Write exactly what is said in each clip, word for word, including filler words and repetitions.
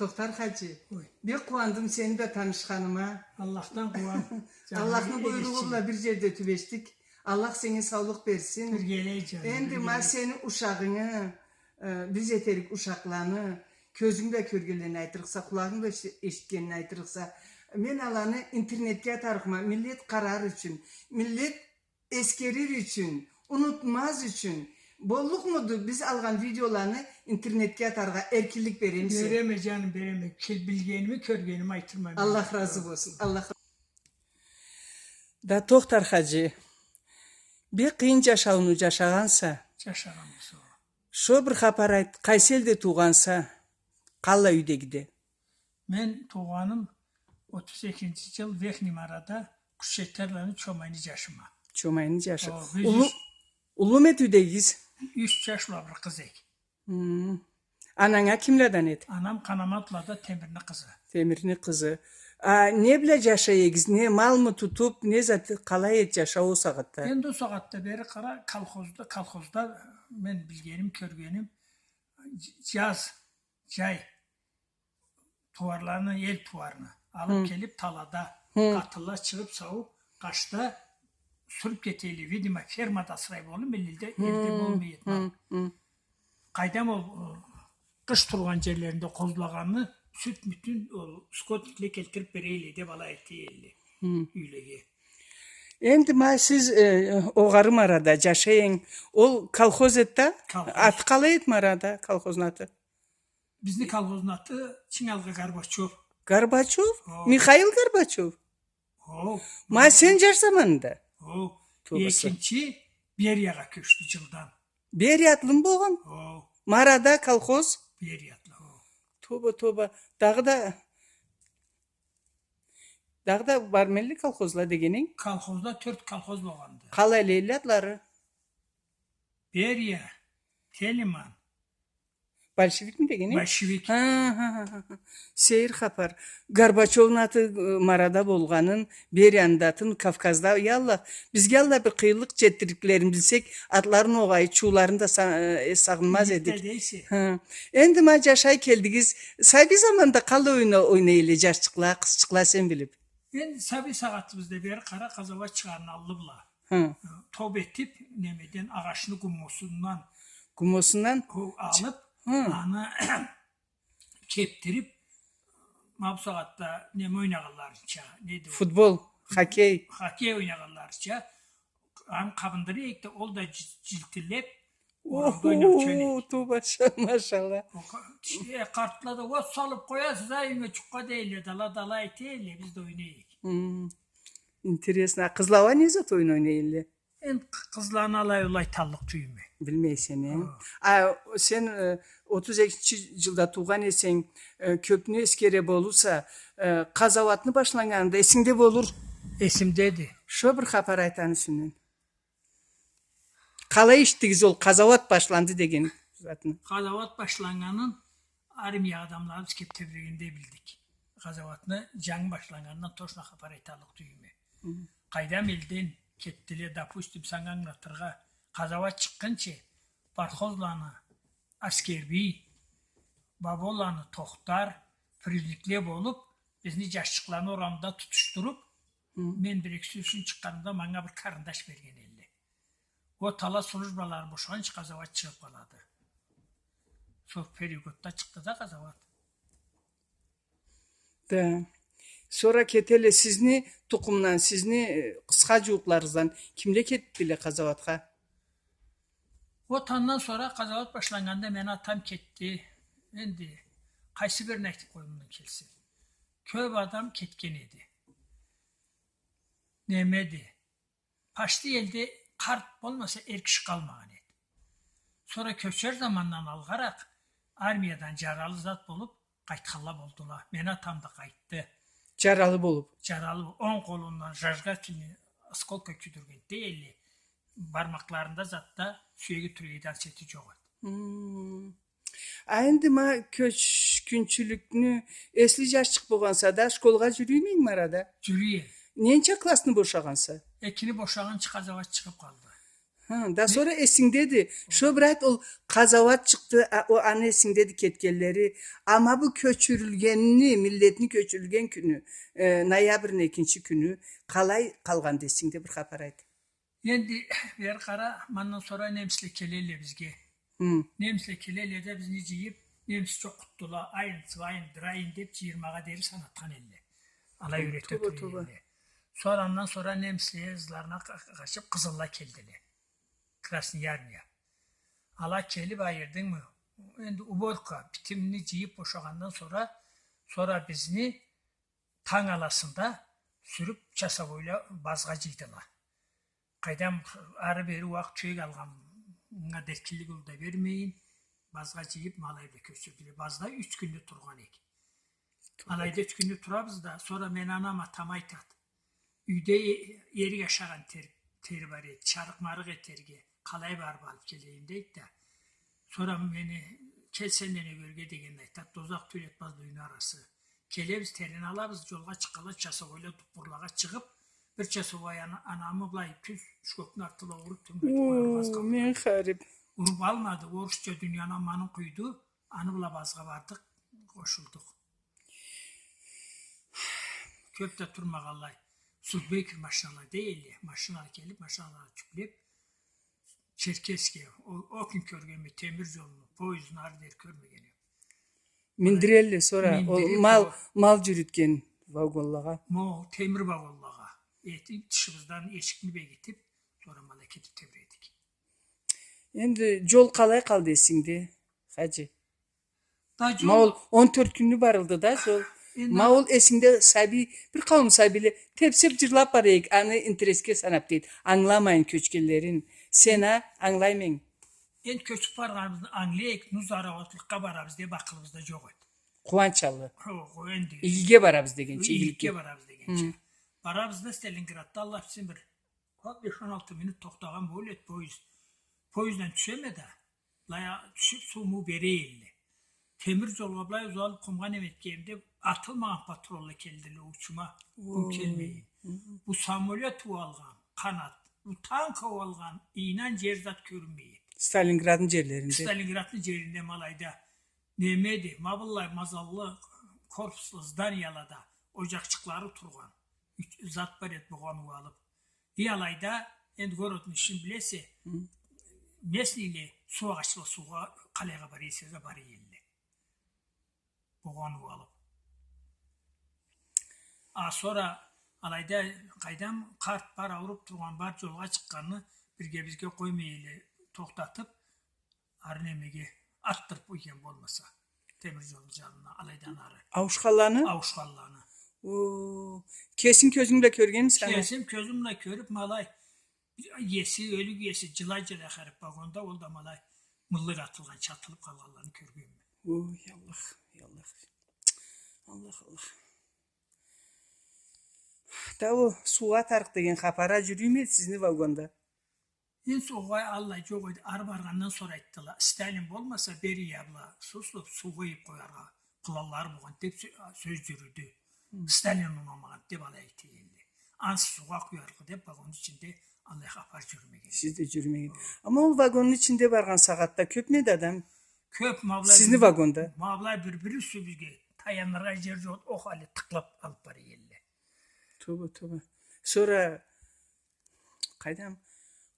Тохтар хаджи, ой, бек къууандым сени бла танышханыма. Аллахдан къууан. Аллахны буйругъу бла бир джерде тюбешдик. Аллах сеннге саулукъ берсин. Биргелей, джаным, биргелей. Энди ма сени ушагъынгы, э, биз этерик ушакъланы, кёзюнг бла кёргенлени айтырыкъса, къулагъынг бла эш-, эшитгенни айтырыкъса, мен аланы интернетге атарыкъма, миллет къарар ючюн, миллет эсгерир ючюн, унутмаз ючюн. Боллукъмуду биз алгъан видеоланы интернетге атаргъа эркинлик беремисе? Береме, джаным, береме. Кел-, билгеними, кёргеними айтырма. Аллах разы болсун. Аллах. Да, Тохтар хаджи, бек къыйын джашауну джашагъанса. Джашагъанма, сора. Шо бир хапар айт, къайсы элде туугъанса, къаллай юйдегиди? Мен туугъаным отуз экинчи джыл Верхний Марада, Къушчетерланы Чомайны джашыма. Чомайны джашы. О, биз... Уллу, юч, уллуму эди юйдегигиз? Юч джаш бла бир къыз эдик. Хм. Ананг а кимледен эди? Анам Къанаматлада Темирни къызы. Темирни къызы. А не бла джашай эдигиз? Не, малмы тутуб, не зат, къалай эди джашау ол сагъатда? Энди ол сагъатда бери къара, колхозда, колхозда мен билгеним, кёргеним, дж-, джаз, джай тууарланы, эл тууарны алыб келиб, талада къатынла чыгъыб, саууб, къышда сюрюб кете эдиле. Видимо, фермада асырай болуб, элде, элде болмай эди мал. Къайдам, ол, ы, къыш тургъан джерлеринде къозлагъанны сют-мютюн ол скотникле келтириб бере эдиле деб алай айта эдиле юйлеге. Энди ма сиз, э, огъары Марада джашай эдинг, ол колхоз эди да? Колхоз. Аты къалай эди Марада колхозну аты? Бизни колхозну аты Чингалгъа Горбачёв. Горбачёв? О. Михаил Горбачёв? О. Ма сен джаш заманында? О. Тобасы. Экинчи Бериягъа кёчдю джылдан. Берия атлымы болгъан? О. Марада колхоз? Берия атлы, о. Тоба, тоба. Дагъыда, дагъыда бармы эдиле колхозла дегенинг? Колхозла тёрт колхоз болгъанды. Къалайла эдиле атлары? Берия, Телеман, Большевикми дегенинг? Большевик. Ха, ха, ха, ха. Сейир хапар. Горбачёвну аты, э, Марада болгъанын, Берияны да атын Кавказда, я Аллах, бизге Аллах бир къыйынлыкъ джетдирликлерин билсек, атларын огъай, чууларын да са-, э, сагъынмаз эдик. Ха. Энди ма джашай келдигиз. Сабий заманда къалай ойна-, ойнай эдиле джашчыкъла, къызчыкъла сен билиб? Энди сабий сагъатыбызда бери къара, къазауат чыгъарны аллы бла. Хы. Э, тоб этиб, немеден, агъачны гуммосундан. Гуммосундан? Хы, алыб, хы, аны кебдириб, ма бусагъатда неме ойнагъанларыча, неди ол? Футбол, хоккей. Хоккей ойнагъанларыча, аны къабындыра эдик да, ол да дж-, джилтиллеб, Орамда ойнаучан эдик. Оху, ту баша, машалла. О ка-, э, къартла да, «Вот салыб къоясыз а, юйюнге чукъгъа», — дей эдиле, дала-дала эте эдиле, биз да ойнай эдик. Хм. Интересно. А къызла уа не зат ойун ойнай эдиле? Энди къ-, къызланы алай-улай танлыкъ тюйюлме. Билмейсе, не? Хо. А сен, э, отуз экинчи джылда туугъан эсенг, э, кёбню эсгере болурса, э, къазауатны башланнганында эсингде болур. Эсимдеди. Шо бир хапар айт аны юсюнден. Къалай эшитдигиз ол къазауат башланды деген затны? Къазауат башланнганын армия адамларыбыз кеб тебрегенде билдик. Къазауатны джангы башланнганындан точно хапар айталлыкъ тюйюлме. Хы. Къайдам, элден кетдиле, допустим, санга ангылатыргъа, къазауат чыкъгъынчы, Бархозланы Аскербий, Баболаны Тохтар, Фрюзникле болуб, бизни джашчыкъланы орамда тутушдуруб, хы, мен бир-эки сёз ючюн чыкъгъанымда, манга бир карындаш берген эдиле. Ол тала службалары бошагъынчы къазауат чыгъыб къалады. Сол периодда чыкъды да къазауат. Да. Сора кете эдиле, сизни тукъумдан, сизни, э, къысха джууукъларыгъыздан кимле кетдиле къазауатха? Ол андан сора къазауат башланнганында мени атам кетди. Энди къайсы бирин айтыб къоюмдан келсин. Кёб адам кетген эди. Немеди? Почти элде къарт болмаса, эр киши къалмагъан эди. Сора кёчер замандан алгъаракъ армиядан джаралы зат болуб къайтханла болдула. Мени атам да къайтды. Джаралы болуб?Джаралы болуб. Онг къолундан зажигательный осколка кюйдюрген эди, бармакъларында затда, сюеги тюрейди, ансети джокъ эди. Хм. А энди ма кёчгюнчюлюкню, эсли джашчыкъ болгъанса да, школгъа джюрюймюйюнг ма арада? Джюрюй эдим. Ненча классны бошагъанса? Экини бошагъынчы къазауат чыгъыб къалды. Ха, да сора эсингдеди. Шо, брат, ол къазауат чыкъды, а, о, аны эсингдеди кетгенлери. Ама бу кёчюрюлгенини, миллетни кёчюрюлген кюню, э, ноябрны экинчи кюню, къалай къалгъанды эсингде, бир хапар айт. Энди бери къара, мандан сора немисле келелле бизге. Хы. Немисле келелле да бизни джыйыб, немисча окъутдула, айын, свайын, драйын деб, джыйырмагъа дери санатхан элле. Алай юрете тура элле. Сора андан сора немисле ызларына къа-, къачыб, къызылла келдиле. Красный Армия. Ала келиб, айырдынгмы? Энди уборка, битимни джыйыб бошагъандан сора, сора бизни танг аласында сюрюб, часовойла базгъа джыйдыла. Къайдам, ары-бери уакъ тюек алгъаннга да эркинлик ол да бермейин, базгъа джыйыб, ма алай бла кёчюрдюле. Базда юч кюнню тургъан эк. Алайда юч кюнню турабыз да, сора мени анам, атам айтад. Юйде э-, эрик ашагъан тер-, тери бар эди, чарыкъ-марыкъ этерге, къалай барыб алыб келейим, дейд да. Сора мени, кел сен да не кёрге дегенни айтад, тозакъ тюйюл эди базла юйню арасы. Келебиз, терини алабыз, джолгъа чыкъгъанлай часовойла дуппурлагъа чыгъыб, бир часовой ана-, анамы былай тюз шкафны артына уруб, тюннге тукъманы базгъан. Мен хариб. Уруб алмады, орусча дунияны аманын къуйду, аны бла базгъа бардыкъ, къошулдукъ. Кёб да турмагъанлай, Судбекер машинала дей элле, машинала келиб, машиналаны тюклеб, Черкесскеге, о, о кюн кёргенме темир джолну, поездни ары дери кёрмегенме. Миндирелле сора, ол мал, мал джюрютген вагонлагъа. Ма ол темир вагонлагъа. Этиб, тышыбыздан эшикни бегитиб, сора ма алай кетиб тебиредик. Энди джол къалай къалды эсингде, хаджи? Ма ол он тёрт кюнню барылды да, сол. Ма ол эсингде сабий, бир къауум сабийле тепсеб, джырлаб бара эдик, аны интересге санаб дейд. Ангыламайын кёчгенлерин. Сен а, ангылаймы эдинг? Энди кёчюб баргъаныбызны ангылай эдик, ну, зарауатлыкъгъа барабыз деб акъылыбызда джокъ эди. Къууанч аллы. Хо, хо, энди. Игиге барабыз дегенча, игиликге. Игиликге барабыз дегенча. Барабыз да Сталинградда, Аллах билсин, бир он беш-он алты минут тохтагъан болур эди поезд. Поезддан тюшеме да, былай а тюшюб, сууну бере элле. Темир джолгъа былай узалыб, къумгъа неме этгенимде, атылмагъан патронла келдиле уучума. Къум келмейин. Бу самолёт уалгъан, къанат, бу танк уалгъан, ийинан джер зат кёрюнмей эди. Сталинградны джерлеринде. Сталинградны джеринде ма алайда. Немеди, ма быллай мазаллы корпуслу зданиялада оджакъчыкълары тургъан. Зат бар эди, богъан уалыб. И алайда, энди городну ишин билесе, местныйле суу агъачла суугъа, къалайгъа бара эсе да бара элле. Богъан уалыб. А сора алайда, къайдам, къарт бар, ауруб тургъан бар, джолгъа чыкъгъанны бирге бизге къоймай элле, тохтатыб, ары немеге атдырыб къойгъан болмаса. Темир джолну джанына, алайдан ары. Ауушханланы? Ауушханланы. О, кесинг кёзюнг бла кёргенмисе аны? Кесим кёзюм бла кёрюб, ма алай, иеси, ёлюк иеси, джылай-джылай хариб вагонда, ол да ма алай мыллык атылгъанча атылыб къалгъанларын кёргенме. Ой, Аллах, ой, Аллах. Аллах, Аллах. Да ол суугъа тарыкъ деген хапар а джюрюймю эди сизни вагонда? Энди суугъа аллай джокъ эди, ары баргъандан сора айтдыла. Сталин болмаса, Берия бла Суслов суугъа ийиб къояргъа планлары болгъан деб сё-, сёз джюрюдю. Сталин унамагъанды деб алай айта элле. Ансыз суугъа къуярыкъ деб вагонну ичинде аллай хапар джюрюмеген. Сизде джюрюмеген. Ама ол вагонну ичинде баргъан сагъатда кёбмю эди адам? Кёб, ма былай. Сизни вагонда? Ма былай бир-бири юсюбюзге таяныргъа джер джокъ, ол хали тыкълаб алыб бара элле. Тоба, тоба. Сора Къайдам,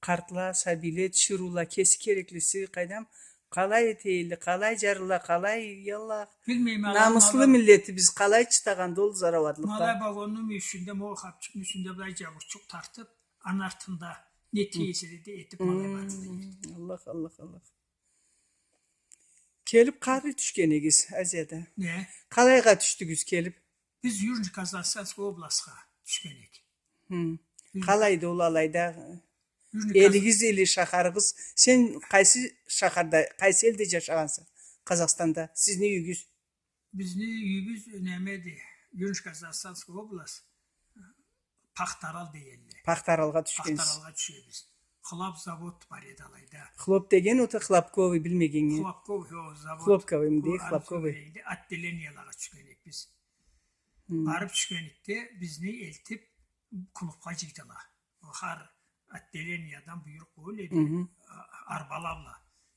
къартла, сабийле, тиширыула, кеси кереклиси, къайдам, къалай эте элле, къалай джарыла, къалай, я Аллах. Билмейме, ала, намыслы миллетибиз къалай чыдагъанды ол зарауатлыкъгъа. Ма алай вагонну мюйюшюнде, ма ол хапчыкъ мюйюшюнде былай джабырчыкъ тартыб, аны артында не тие эселе да этиб, ма алай бардыла. Аллах, Аллах, Аллах. Келиб къалай тюшген эдигиз Азияда? Не? Къалайгъа тюшдюгюз келиб? Биз Южно-Казахстанская областха тюшген эдик. Хы. Южно- Къалайды ол алайда? Южно-Каз- Элигиз или шахарыгъыз? Сен къайсы шахарда, къайсы элде джашагъанса? Къазахстанда. Сизни юйюгюз? Бизни юйюбюз немеди? Южно-Казахстанская область. Пахтарал дегенле. Пахтаралгъа тюшгенсиз. Пахтаралгъа тюшебиз. Хлопзавод бар эди алайда. Хлоп деген ол да хлопковый, билмегеннге. Хлопковый, о, завод. Хлопковый дей, хлопковый. Отделениелагъа тюшген эдик биз. Хы. Барыб тюшген эдик да, бизни элтиб клубха джыйдыла. Хар, э, отделениядан буйрукъ болуп эди. Мгм. А-, арбала бла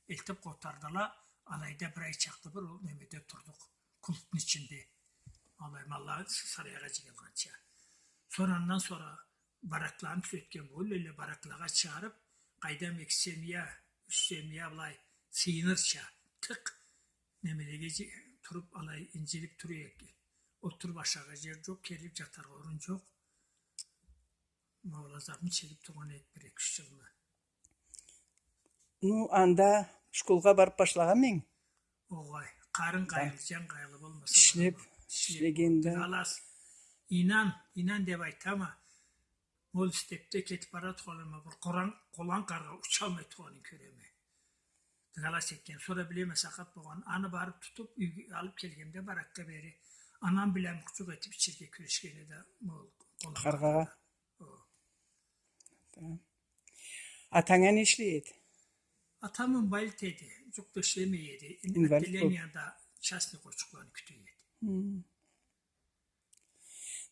элтип къотардыла. Алайда бир ай чакълы бир ол немеде турдукъ. Клубну ичинде. Алай малла сарайгъа джыйылгъанча. Сора андан сора баракланы тюзетген болуп элле, бараклагъа чыгъарып, къайдам, эки семья, юч семья былай сыйынырча, тыкъ немелеге джи-, туруп, алай инджилип тура эдик. Олтуруп ашаргъа джер джокъ, келип джатаргъа орун джокъ. Ма ол азабны чегип тургъан эдик бир эки-юч джылны. Ну, анда школгъа барып башлагъанмы эдинг? Огъай, къарын къайгъылы, джан къайгъылы болмаса, ишлеп, бараман. Ишлеп, ишлеген да. Дыгалас. Ийнан, ийнан деп айтама. Ол степде кетип бара тургъаныма, бир къолан, къолан къаргъа учалмай тургъанын кёреме. Дыгалас этген. Сора билеме, сакъат болгъан. Аны барып тутуп, юйге алып келгенде баракга бери. Анам бла мукъчукъ этип ичирге кюрешгени да ол къолан къаргъагъа. О. Тамам. Атанг а не ишлей эди? Атам инвалид эди. Джукъ да ишлемей эди. Инвалид болуп. Отделенияда частный къойчукъланы кюте эди. Хм.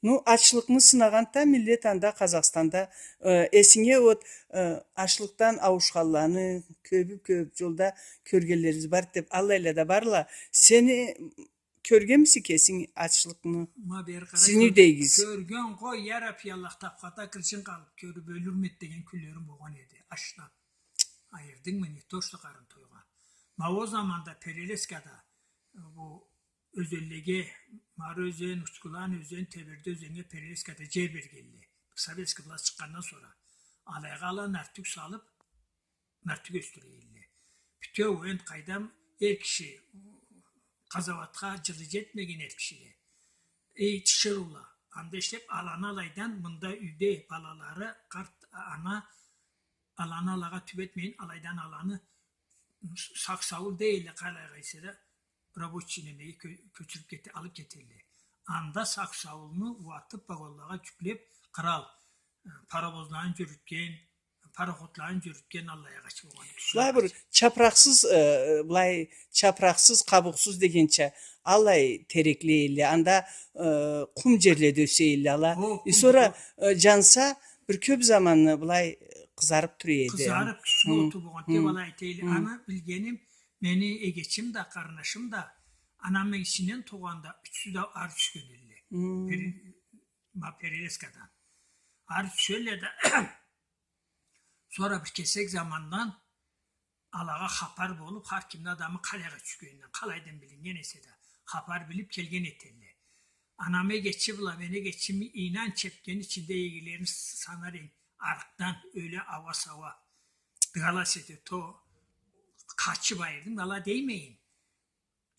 Ну, ачлыкъны сынагъанда миллет анда, Къазахстанда, э, эсинге вот, э, ачлыкъдан ауушханланы кёбю кёп, джолда кёргенлерибиз бар деп, аллайла да барла. Сени кёргенмисе кесинг ачлыкъны? Ма бери къара, сизни кёр-, юйдегигиз. Кёрген, къой, яраб, я Аллах, тапхада кырджын къалып кёрюп, ёлюрме эди деген кюнлерим болгъан эди. Ачдан. Айырдынгмы, не то что къарын тойгъан. Ма ол заманда Перелескада, э, бу ёзенлеге, Мары ёзен, Учкулан ёзен, Теберде ёзеннге Перелескада джер бергенле. Советский власть чыкъгъандан сора. Алайгъа ала нартюх салып, нартюх ёсдюре эдиле. Бютеу, энди къайдам, эр киши, къазауатха джылы джетмеген эр кишиле. Эй, тиширыула. Анда ишлеп, аланы алайдан, мында юйде балалары, къарт ана, аланы алагъа тюбетмейин, алайдан аланы сакъ-саул дейле, къалайгъа эсе да, рабочий немеге кё-, кёчюрюп кете-, алып кетелле. Анда сакъ-саулну уатып, вагонлагъа джюклеп, кърал, э, паровозларын джюрютген, пароходларын джюрютген аллай агъач болгъан киши. Былай бир чапыракъсыз, э, былай чапыракъсыз, къабукъсуз дегенча, аллай терекле эдиле, анда, э, къум джерледе ёсе эдиле ала. О, и къум сора, джер. Э, джанса, бир кёп заманны былай къызарып тура эди. Къызарып, кючлю оту болгъан, деп алай айта эдиле. Аны билгеним, мени эгечим да, къарнашым да, анамы ичинден туугъан да, ючюсю да ары тюшген эдиле. Пери-, ма Перелескадан. Ары тюшелле да, сора бир кесек замандан алагъа хапар болуп, хар кимни адамы къалайгъа тюшгенинден, къалайдан билинген эсе да, хапар билип келген этелле. Анамы эгечи бла мени эгечими ийнан чепкени ичинде эгелерин санар эдинг, арыкъдан ёле ауа-сауа. Дыгалас эте, то къачып айырдым, ала деймейин.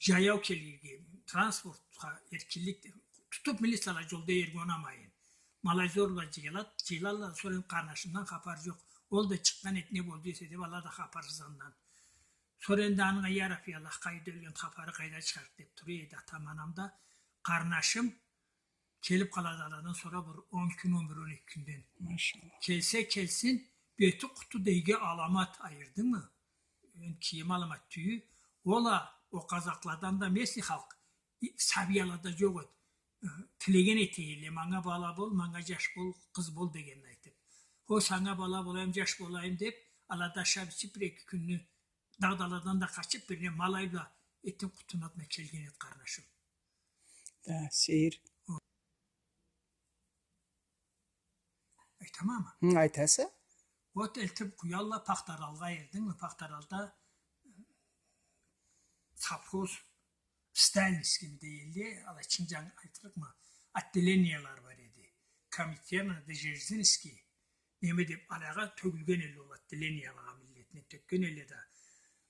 Джаяу келирге, транспортха эркинлик, тутуп милицияла джолда ерге унамайын. Ма алай зор бла джыйылат, джыйылалла, сора энди къарнашымдан хапар джокъ. Ол да чыкъгъан эди, не болду эсе деп, ала да хапарсыз андан. Сора энди анга, я Рабби Аллах, къайда ёлген, хапары къайда чыгъарыкъ деп тура эди атам, анам да. Къарнашым келип къалады аладан сора бир он кюн, он бир, он эки кюнден. Машаллах. Келсе келсин, бети къуту дейге аламат, айырдынгмы? Энди кийим аламат тюйюл. Ол а, ол къазахладан да местный халкъ, и, сабиялада джокъ эди. Э, тилеген эте эдиле, манга бала бол, манга джаш бол, къыз бол дегенин айтып. Ол санга бала болайым, джаш болайым деп, алада ашап ичип бир эки кюнню дагъыдаладан да къачып, бирине ма алай бла этин къутуну атына келген эди къарнашым. Да, сейир. Айтамамы? Хы, айтаса. Вот элтип къуялла Пахтаралгъа, айырдынгмы, Пахтаралда, э, совхоз, сталинскийми дейле, алай чынжан айтырыкъмы, отделениялары бар эди. Коминтерн, Дзержинский, неме деп, алагъа тёгюлген эдиле ол отделениялагъа, миллетни тёкген эдиле да.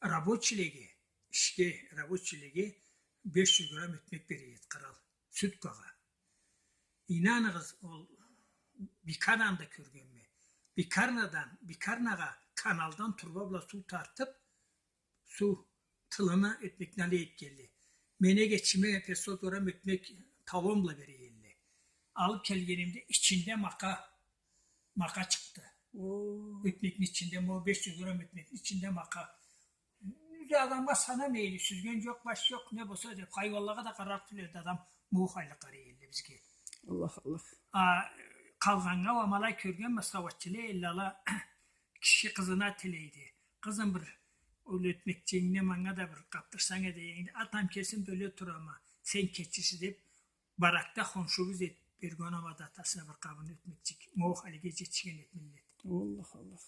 Рабочийлеге, ишге, рабочийлеге беш джюз грамм ётмек бере эди кърал. Суткагъа. Ийнаныгъыз, ол бикарнаны да кёргенме. Бикарнадан, бикарнагъа каналдан турба бла суу тартып, суу тылына ётмекни алып келди. Мени эгечиме пятьсот грамм ётмек талон бла бере эдиле. Алып келгенимде ичинде макъа, макъа чыкъды. О. Ётмекни ичинде, ма беш джюз грамм ётмекни ичинде макъа. Юзю адамгъа санамай эди, сюзген джокъ, баш джокъ, не болса деп, хайуанлагъа да къарар тюл эди адам, ма ол хайлы къарай эди бизге. Аллах, Аллах. А, Къалгъаннга уа ма алай кёргенме, сауатчыла элле ала, киши къызына тилейди. Къызым, бир ол ётмекчигингни манга да бир къапдырсанг эди дегенде, атам кесим да ёле турама, сен кетчиси деп, баракда хоншубуз этип берген эди атасына бир къабын ётмекчик. Ма ол халиге джетишген эди миллет. Аллах, Аллах.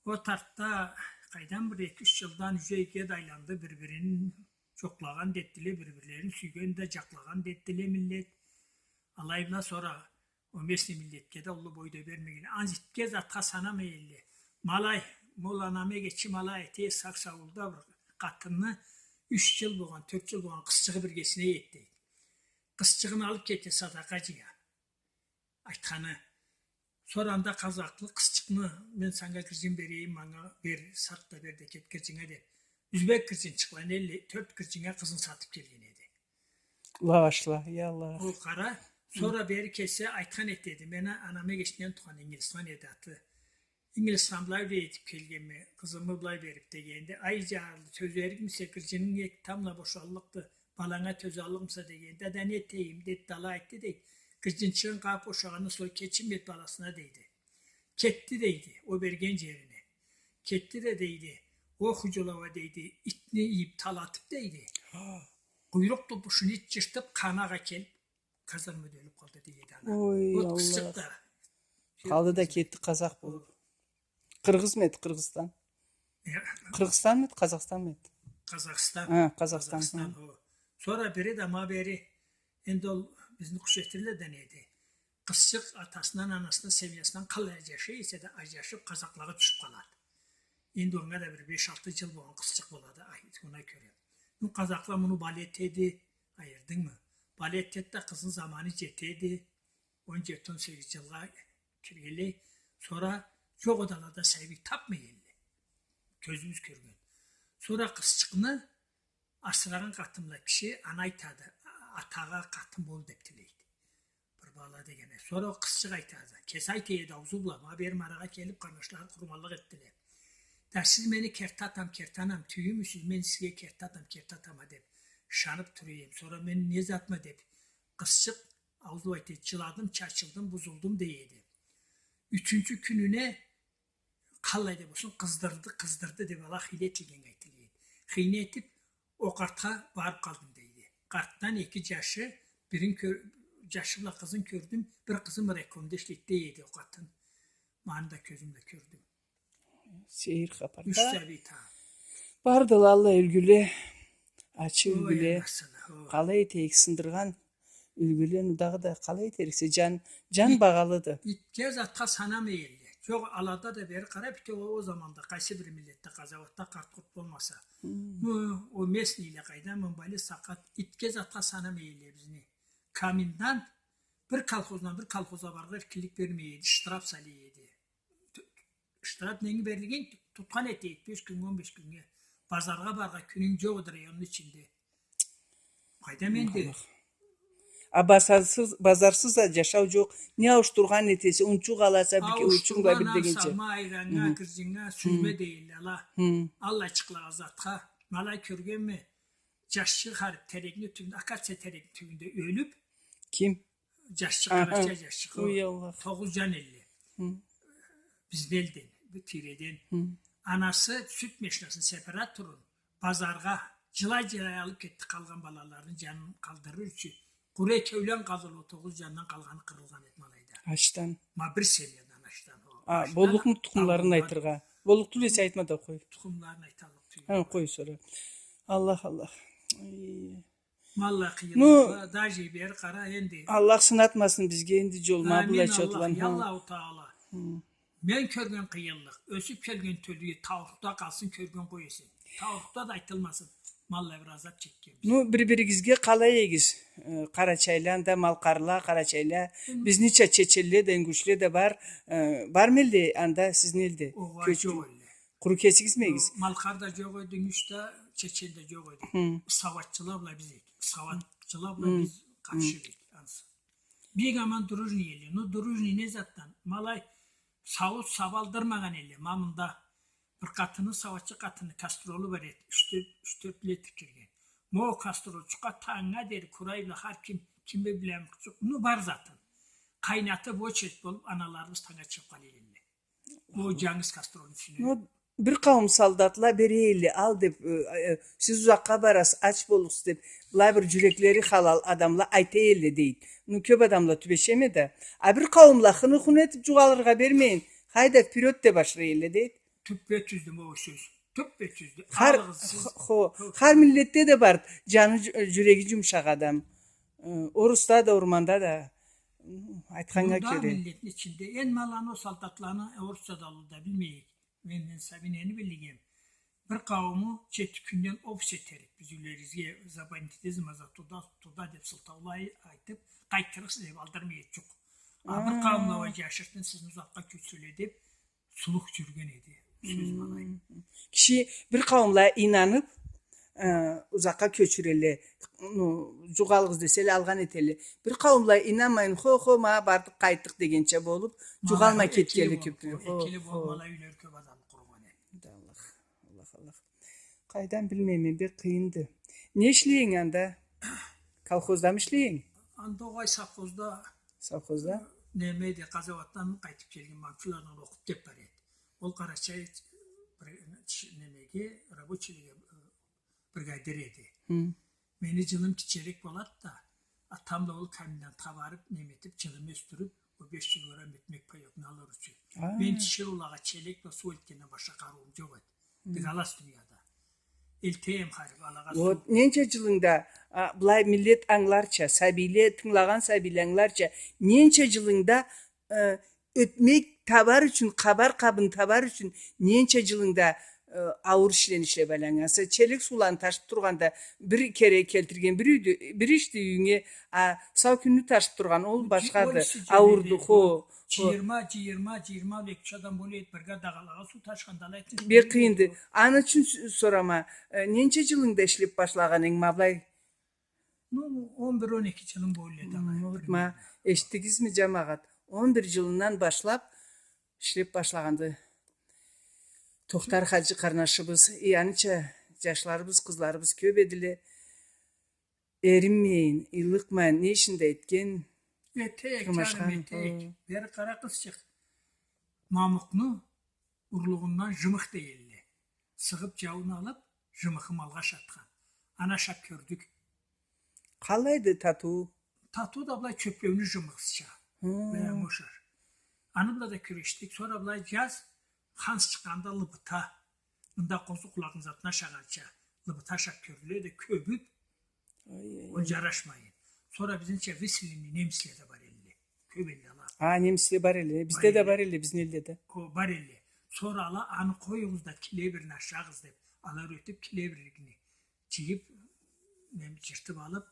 Ол артда къайдан бир эки-юч джылдан уже иги да айланды, бир-бирин джокълагъан да этдиле, бир-бирлерин сюйген да, джакълагъан да этдиле миллет. Алай бла сора ол местный миллетге да уллу бой да бермеген. Ансы итге, затха санамай элле. Ма алай, ма ол анам эгечи ма алай эте, сакъ-саулда бир къатынны юч джыл болгъан, тёрт джыл болгъан къызчыгъы биргесине эди. Къызчыгъын алып кете, садакъа джыя. Айтханы. Сора анда къазакълы къызчыкъны, мен санга гырджын берейим, манга бер, сат да бер да кет гырджынга деп. Узбек гырджынчыкъла элле, тёрт гырджыннга къызын сатып келген эди. Лавашла, я Аллах. Ол къара, сора бери келсе айтхан этеди. Мени анам эгечинден туугъан Ингилисхан эди аты. Ингилисхан, былай бир этип келгенме, къызымы былай берип дегенде, ай, джарлы, тёзерикмисе, гырджынынг эки тамбла бошаллыкъды, баланга тёзаллыкъмыса дегенде, да не этейим, деп, да алай айтды, дейди. Гырджынчыгъын къагъып бошагъандан сора кечинмей эди баласына, дейди. Кетди, дейди, ол берген джерине. Кетди да, дейди, ол Худжулова, дейди, итни ийип, талатып, дейди. Къуйрукъ тупушун ит джыртып, къаны агъа келип, казармада ёлюп къалды, дейди ана. Ой, Аллах. Ол къызчыкъ да. Къалды да кетди къазакъ болуп. Къыргъызмы эди, Къыргъызстан? Я. Къыргъызстанмы эди, Къазахстанмы эди? Къазахстан. Ха, Къазахстан, Къазахстан, ха. Хо. Сора бири да ма бери, энди ол бизни Къушетирледен эди. Къызчыкъ атасындан, анасындан, семьясындан къалай аджашай эсе да, аджашып, къазакълагъа тюшюп къалады. Энди онга да бир беш-алты джыл болгъан къызчыкъ болады, ай, ана кёре. Ну, къазакъла муну балет эди, айырдынгмы? Балет эди да, къызны заманы джетеди. Он джети, он сегиз джылгъа киргенлей, сора джокъ эди, ала да сабий тапмай элле. Кёзюбюз кёрген. Сора къызчыкъны асырагъан къатынла киши, ана айтады, атагъа къатын бол деп тилейди. Бир бала дегенде. Сора ол къызчыкъ айтады. Кеси айта эди аузу бла, ма бери марагъа келип, къарнашлары къурманлыкъ этдиле. Да сиз мени керти атам, керти анам тюйюлмюсюз, мен сизге керти атам, керти атама деп ышанып тура эдим. Сора мен не затма деп, къызчыкъ аузу бла айта эди, джыладым, чачылдым, бузулдум, дей эди. Ючюнчю кюнюне къалай да болсун, къыздырды, къыздырды деп, ала хыйла этилгеннге айтыла эди. Хыйла этип, ол къартха барып къалдым, дейди. Къартдан эки джашы, бирин кё-, джашы бла къызын кёрдюм, бир къызым райкомда ишлейди, дей эди ол къатын. Ма аны да кёзюм бла кёрдюм. Сейир хапар. Юч сабий тагъы. Бардыла аллай юлгюле, ачы юлгюле. Ой, анасына, ой. Къалай этейик, сындыргъан юлгюлени дагъыда къалай этериксе, джан, джан багъалыды. Итге, затха санамай элле. Джокъ, алада да бери къара, битеу ол заманда къайсы бир миллетде, къазауатда къарт-къурт болмаса. Хы. Бу, ол местныйле къайдан, мынбайлы сакъат, итге, затха санамай элле бизни. Комендант бир колхоздан бир колхозгъа барыргъа эркинлик бермей эди, штраф салый эди. Штраф ненги берлигин тутхан эте эди, беш кюннге, он беш кюннге. Базаргъа барыргъа кюнюнг джокъ эди районну ичинде. Къайдам энди. Аллах. А базарсыз, базарсыз да джашау джокъ. Не ауушдургъан этесе, унчукъ аласа, бир ке-, унчукъ бла бир дегенча. Ауушдургъан алса, ма айраннга, гырджыннга, сюйме дейдиле ала. Аллайчыкълагъа, затха. Ма алай кёргенме, джашчыкъ харип терекни тюбюнде, акация терекни тюбюнде ёлюп. Ким? Джашчыкъ, къарачай джашчыкъ. Ой, Аллах. Тогъуз джан элле. Бизни элден, бу тийреден. Анасы сют машинасын сепире туруб, базаргъа джылай-джылай алыб кетди, къалгъан балаларыны джанын къалдырыр ючюн. Къуру экеулен къалдыла, ол тогъуз джандан къалгъаны къырылгъан эди ма алайда. Ачдан. Ма бир семьядан ачдан. А, боллукъму тукъумларын айтыргъа? Боллукъ тюл эсе айтма да къой. Тукъумларын айталлыкъ тюл. Ха, къой сора. Аллах, Аллах. Ай. Ма аллай къыйынлыкъла, даже бери къара энди. Аллах сынатмасын бизге энди джол ма былай чотла. Амин, Аллах, я Аллаху Таала. Мен кёрген къыйынлыкъ, ёсюб келген тёлюге таурухда къалсын, кёрген къой эсе. Таурухда да айтылмасын. Ма аллай бир азаб чекгенбиз. Ну, бир-биригизге къалай эдигиз? Э, къарачайла да, малкъарла, къарачайла. Бизнича чеченле да, ингушле да бар. Э, бармы элле анда, сизни элде? Огъай, джокъ элле. Къуру кесигизми эдигиз? Малкъар да джокъ эди, ингуш да, чечен да джокъ эди. Сауатчыла бла биз эдик. Сауатчыла бла биз къаршы эдик ансы. Бек аман дружный элле. Ну, дружный не затдан? Ма алай сауут-сабал дырмагъан элле. Ма мында бир къатынны, сауатчы къатынны кастролу бар эди. Юч-тёрт, юч-тёрт литр кирген. Ма ол кастролчукъгъа танга дери къурай бла хар ким, ким билемик джокъ. Ну, бар затын. къайнатып, очередь болуп, аналарыбыз тангнга чыгъып къала элле. Ол джангыз кастрюльну ичине. Ну, бир къауум солдатла бере элле, ал деп, э, э, сиз узакъгъа барасыз, ач болурсуз деп, былай бир джюреклери халал адамла айта элле, дейди. Ну, кёп адамла тюбешеме да. А бир къауумла хыны-хуну этип джукъ алыргъа бермейин, хайда, вперёд деп ашыра элле, дейди. Тюппе-тюздю ол сёз. Тюппе-тюздю. Хар, алыгъыз сиз. Хо, хо, хар миллетде да бар джаны, джю-, джюреги джумушакъ адам. Э, орусда да, орманда да. М, айтханнга кёре. Мында миллетни ичинде, энди ма аланы, ол солдатланы, э, орусча да, алай да билмейик. Мен, мен сабийлени билгеним. Бир къаууму джети кюнден опуск этерик. Биз юйлерибизге забанить этебиз, ма за туда, туда деп сылтаула айтып, къайтдырыкъсыз деп алдырмай эдик. А бир къауумла уа джашыртын сизни узакъгъа кёчюрелле деп, слух джюрюген эди. Сёз ма алай. Киши бир къауумла ийнанып, э, узакъгъа кёчюрелле. Ну, джукъ алыгъыз деселе, алгъан этелле. Бир къауумла ийнанмайын, хо, хо, ма бардыкъ, къайтдыкъ дегенча болуп, джукъ алмай кетгенле кёпдюле. Хо, хо. Аллах, Аллах. Къайдан билмейме, бек къыйынды. Не ишлейинг анда? Колхозда мы ишлейинг? Анда огъай, совхозда. Совхозда? Неме эди, къазауатдан къайтып келген, манчуладан окъуп деп бара эди. Ол къарачай бир, немеге, рабочийлеге, э, бригадир эди. Хы. Мени джылым кичирек болады да, атам да ол комендантха барып, неме этип, джылым ёсдюрюп, ол беш джыл орам этмек паёкну алыр ючюн. А. Мен тиширыулагъа челек бла суу элтгенден башха къарыуум джокъ эди. Хы. Дыгалас дунияда. Элтейим харип алагъа суу. Вот, ненча джылынгда, а, былай миллет ангыларча, сабийле, тынгылагъан сабийле ангыларча, ненча джылынгда, э, ётмек табар ючюн, къабар къабын табар ючюн ненча джылынгда, э, ауур ишлени ишлеп айланнганса, челек сууланы ташып тургъанда, бир кере келтирген бир юйдю, бир ишди юйюнге, а сау кюнню ташып тургъан, ол башхады, аурду, хо. Джыйырма, джыйырма, джыйырма бла эки-юч адам болур эди, бирге дагъалагъа суу ташыгъанда, алай этип. Бек къыйынды. Аны ючюн с-, сорама, э, ненча джылынгда ишлеп башлагъан эдинг, ма былай? Ну, он бир, он эки джылым болур эди, алай. Ма, эшитдигизми, джамагъат? Он бир джылындан башлап ишлеп башлагъанды. Тохтар хаджи къарнашыбыз, и аныча джашларыбыз, къызларыбыз кёп эдиле. Эринмейин, ыйлыкъмайын, не ишин да этген, этейик, тырмашхан, джаным, этейик. Хо. Бери къара, къызчыкъ. Мамукъну урлугъундан жымых дей элле. Сыгъып, джауун алып, жымыхы малгъа ашатхан. Аны ашап кёрдюк. Къалайды татыуу? Татыуу да былай чёплеуню жымыхысыча. Хы. Былай ошар. Аны бла да кюрешдик. Сора былай джаз, ханс чыкъгъанда лыбыта. Мында къозу къулагъыны затын ашагъанча, лыбыта ашап кёрдюле да, кёбюп, ай, ай, ол ай, джарашмайын. Сора бизнича выселенный немисле да бар элле. Кёп элле ала. А, немисле бар элле. Бизде да бар элле, бизни элде да. О, бар элле. Сора ала, аны къоюгъуз да, клеверни ашагъыз деп, ала юретип, клеверни джыйып, неме, джыртып алып,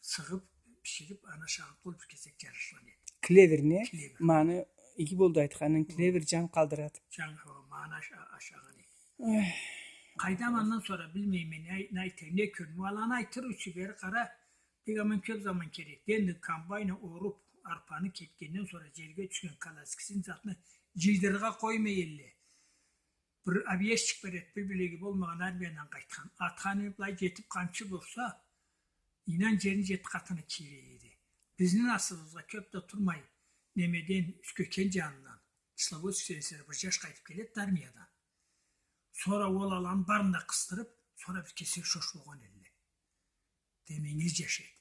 сыгъып, биширип, аны ашагъан, ол бир кесек джарашхан эди. Клевер не? Клевер. Ма аны иги болду айтханынг, клевер джан къалдырады. Джан, о, ма аны аша-, ашагъан эди. Ой. Къайдам, андан сора билмейме, не ай-, не айтайым, не кёрдюм. Аланы айтыр ючюн бери къара, бек аман кёп заман керекди. Энди комбайнла оруп, арпаны кетгенден сора джерге тюшген колоскасын, затны джыйдырыргъа къоймай элле. Бир объездчик бар эди, бир билеги болмагъан, армиядан къайтхан. Атха минип, былай джетип, къамчы бурса, ийнан, джерни джети къатына кийре эди. Бизни асылыбызгъа кёп да турмай, немеден, Юсгёкен джанындан, Кисловодск селосуна бир джаш къайтып келеди армиядан. Сора ол аланы барын да къысдырып, сора бир кесек шош болгъан элле. Демек, ингилиз джаш эди.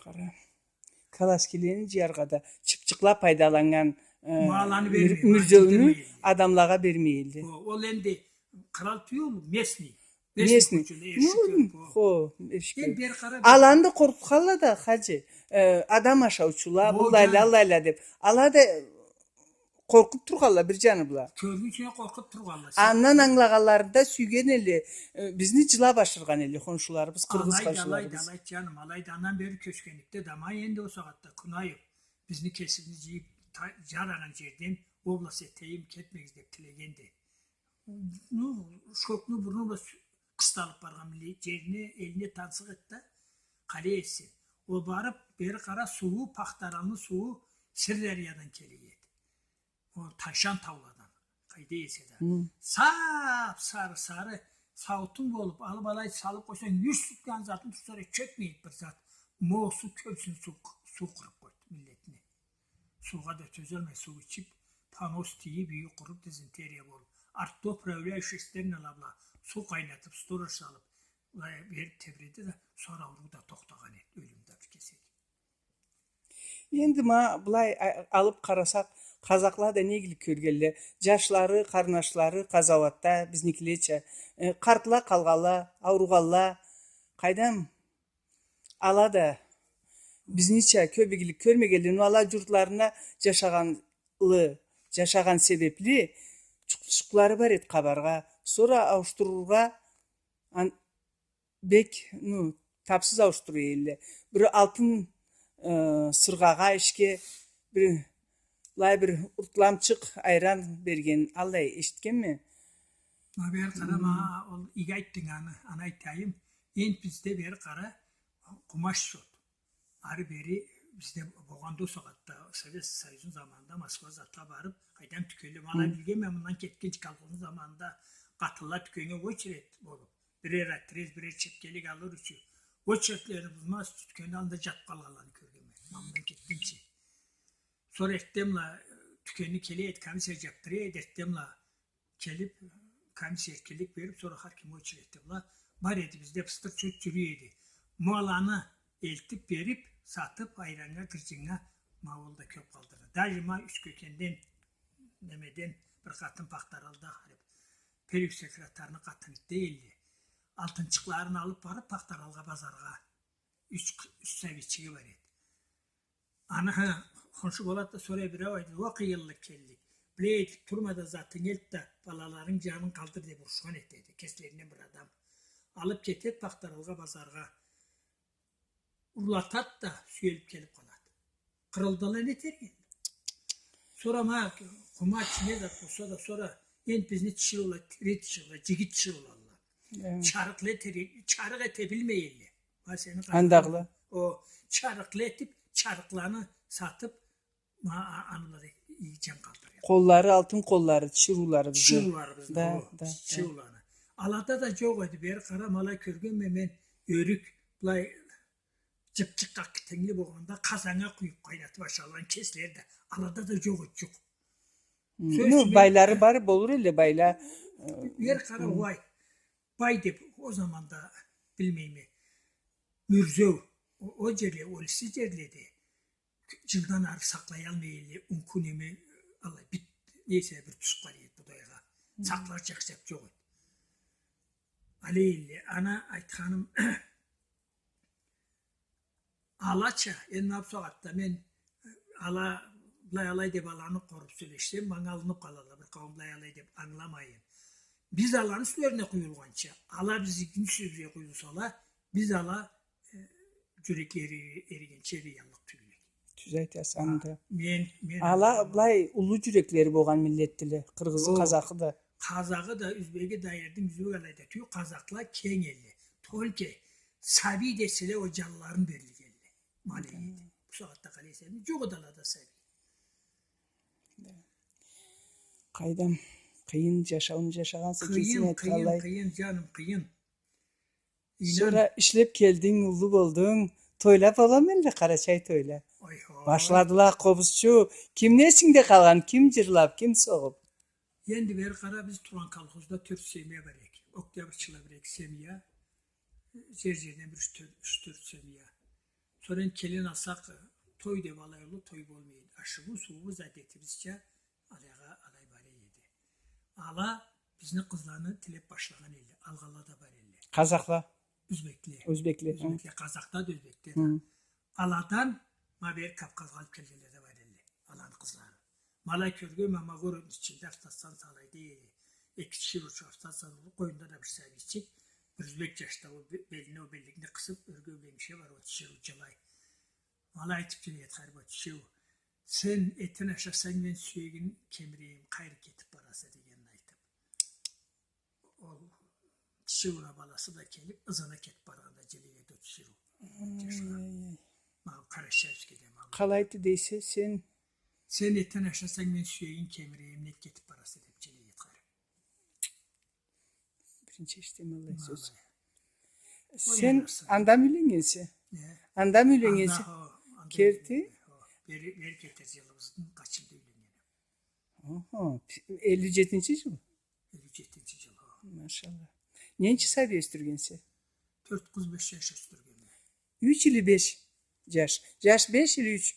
Къара. Колоскилени джыяргъа да чыпчыкъла пайдаланнган, э, ма аланы мюр-, бермей, мюрзеуню адамлагъа бермей элле. О, ол энди кърал тюйюл, местный. Местный. Местный. Хо, эшик. Энди бери къара. Аланы да къоркъутханла да, хаджи. Э, адам ашаучула, быллайла, аллайла деп. Ала да къоркъуп тургъанла бир джаны бла. Кёргюнчюне къоркъуп тургъанла. Андан ангылагъанларында сюйген элле, э, бизни джылап ашыргъан элле хоншуларыбыз, къыргъыз хоншуларыбыз. Алайды, алайды, алайды, джаным, алайды. Андан бери кёчгенликде да, ма энди ол сагъатда Кунаев бизни кесибизни джыйып, та-, джарагъан джерден область этейим, кетмегиз деп тилегенди. Ну, шкокну бурну бла сю-, къысталып баргъан миллет джерине, элине тансыкъ эди да, къалай этсин. Ол барып, бери къара, сууу, Пахтаралны сууу Сырдарьядан келе эди. Ол Тайшан тауладан, къайда эсе да. Хы. Сап-сары, сары сауутунг болуп, алып алай салып къойсанг, юч сутка аны затын турса да чёкмейди бир зат. Ма ол суу кёбюсюн суу, суу къырыб къойду миллетни. Суугъа да тёзалмай, суу ичиб, понос тийиб, юйю къуруб, дизентерия болуб. Артда управляющий стернала бла суу къайнатыб, сторож салыб, былай бериб тебреди да, сора ауруу да тохтагъан эди, ёлюм да бир кесек. Энди ма былай, а, алыб къарасакъ, къазакъла да не игилик кёргенле, джашлары, къарнашлары къазауатда, бизникилеча, э, къартла къалгъанла, ауругъанла, къайдам, ала да бизнича кёб игилик кёрмегенле, но ала джуртларына джашагъанлы, джашагъан себебли, джукъ-, джукълары бар эди къабаргъа. Сора ауушдурургъа, ан-, бек, ну, табсыз ауушдура элле. Бир алтын, э, сыргъагъа, ишге бир, былай бир уртламчыкъ айран берген, аллай эшитгенме. Ма бери къара, ма ол иги айтдынг аны, аны айтайым. Энди бизде бери къара, къумач джокъ. Ары бери бизде болгъанды ол сагъатда, Совет Союзну заманында Москва затла барыб, къайдам, тюкенле, ма ала билгенме, мындан кетгинчи колхозну заманында къатынла тюкеннге очередь болуб, бирер отрез, бирер чепкелик алыр ючюн, очередьлени бузмаз ючюн тюкенни аллында джатыб къалгъанланы кёргенме. Ма мындан кетгинчи. Сора эртденбла, э, тюкенни келе эди, комиссия джабдыра эди, эртденбла келиб, комиссия эркинлик бериб, сора хар ким очередьде бла. Бар эди, бизде пыстыр чот джюрюй эди. Ма аланы элтиб бериб, сатыб, айраннга, гырджыннга, ма ол да кёб къалдырды. Даже ма Юсюкентден, немеден, бир къатын Пахтаралда, харип, педсекретарны къатыны эди да, алтынчыкъларын алыб барыб Пахтаралгъа базаргъа. Юч, юч сабийчиги бар эди. Аны, хы, хоншу болат да сора бир ауа эди, уа къыйынлыкъ келлик. Биле эдик, турма да затынгы элт да, балаларынгы джанын къалдыр деб урушхан этеди кеслеринден бир адам. Алыб кетед Пахтаралгъа базаргъа. Урлатад да, сюелиб келиб къалад. Къырылдыла, не этерик энди? Сора ма къумач, не зат болса да, сора энди бизни тиширыула, тири тиширыула, джигит тиширыула. Э. Чарыкъла этерик, чарыкъ эте билмей элле. Ма сени къарагъан. Андагъыла. О, чарыкъла этиб, чарыкъланы сатыб, ма, а-, анылары иги джан къалдыра. Къоллары, алтын къоллары, тиширыулары бизни. Тиширыулары бизни, да, о, да, да. Тиширыуланы. Алада да джокъ эди, бери къара, ма алай кёргенме мен, ёрюк, былай, джыпчыкъ къакъ китенгли болгъанда, къазаннга къуюб къайнатыб ашалгъан кеслери да алада да джокъ эди, джокъ. Хы, сёз ну, ючюн, байлары бар болур элле, байла. Бери къара, хы, уай. Бай деб, о заманда, билмейме, мюрзеу, о, о джерле, ол иси джерледе джылдан ары сакълаялмай элле, ун кюн эме, алай бит, нейсе, бир тюшюб къалады эди будайгъа. Хы. Сакълар джашаб джокъ эди. Алай элле, ана айтханым, алача, энди ма бусагъатда мен, э, ала, былай алай деб аланы къоруб сёлешсем, манга алыныб къалалла, бир къауум былай алай деб ангыламайын. Биз аланы юслерине къуюлгъанча, ала бизни юслебизге къуюлсала, биз ала, э, джюреклери эригенча эрий аллыкъ тюйюл эдик. Тюз айтаса, а, анда. Мен, мен ала ангыламайым. Былай уллу джюреклери болгъан миллетдиле, къыргъызы, о, къазахы да. Къазахы да, юзбеги да, эрдим юзбек алай да тюйюл, къазахла кенг элле. Только сабий деселе, ол джанларын берлик элле. Ма алай эди. Да. Бусагъатда къалай эсе, джокъ эди алада сабий. Да. Къайдам, къыйын джашауну джашагъанса, кесинг айтханлай. Къыйын, къыйын, къыйын, джаным, къыйын. Сора ишлеб келдинг, уллу болдунг. Тойла боламы элле, къарачай тойла? Ой-хой. Башладыла, къобузчу. Кимни эсингде къалгъан, ким джырлаб, ким согъуб? Энди бери къара, биз тургъан колхозда тёрт семья бар эди. Октябрьчыла бир эки семья, джер-джерден бир юч-тёрт, юч-тёрт семья. Сора энди келин алсакъ, той деб алай уллу той болмай эди. Ашыуубуз, сууубуз, адетибизча, алайгъа, алай бар эди. Ала бизни къызланы тилеб башлагъан элле, алгъанла да бар элле. Къазахла? Юзбекле. Юзбекле, хы. Юзбекле, къазахла да, юзбекле да. Хы. Аладан ма бери Кавказгъа алыб келгенле да бар элле, аланы къызларын. Ма алай кёргенме, ма городну ичинде автостанциялайда эди. Эки тиширыучукъ автостанциялайда, къойнунда да бир сабийчик, бир юзбек джаш да, ол бе-, белине ол белликни къысыб, ёрге бир эм ише бар, ол тиширыу джылай. Ма алай айтыб келеди, харип, ол тиширыу: «Сен этин ашасанг, мен сюегин кемирейим, къайры кетиб бараса?» — дегенин айтыб. Ол тиширыуну баласы да келиб, ызына кетиб баргъанда, джылай эди ол тиширыу. Ай, ай, ай. Ма Карачаевскеде, ма. Къалайды дейсе, сен... «Сен этин ашасанг, мен сюегин кемирейим, нек кетиб бараса?» — деб джылай эди, харип. Биринчи эшитеме аллай сёз. Ма алай. Сен андан юйленнгенсе? Э. Анда мы юйленнгенсе? Анда, хо, анда керти? Юйленнгенме, хо. Бери, бери кетер джылыбызны къачында юйленнгенме. Охо, элли джетинчи джыл? Элли джетинчи джыл, хо. Машалла. Ненча сабий ёсдюргенсе? Тёрт къыз, беш джаш ёсдюргенме. Юч или беш джаш? Джаш беш или юч?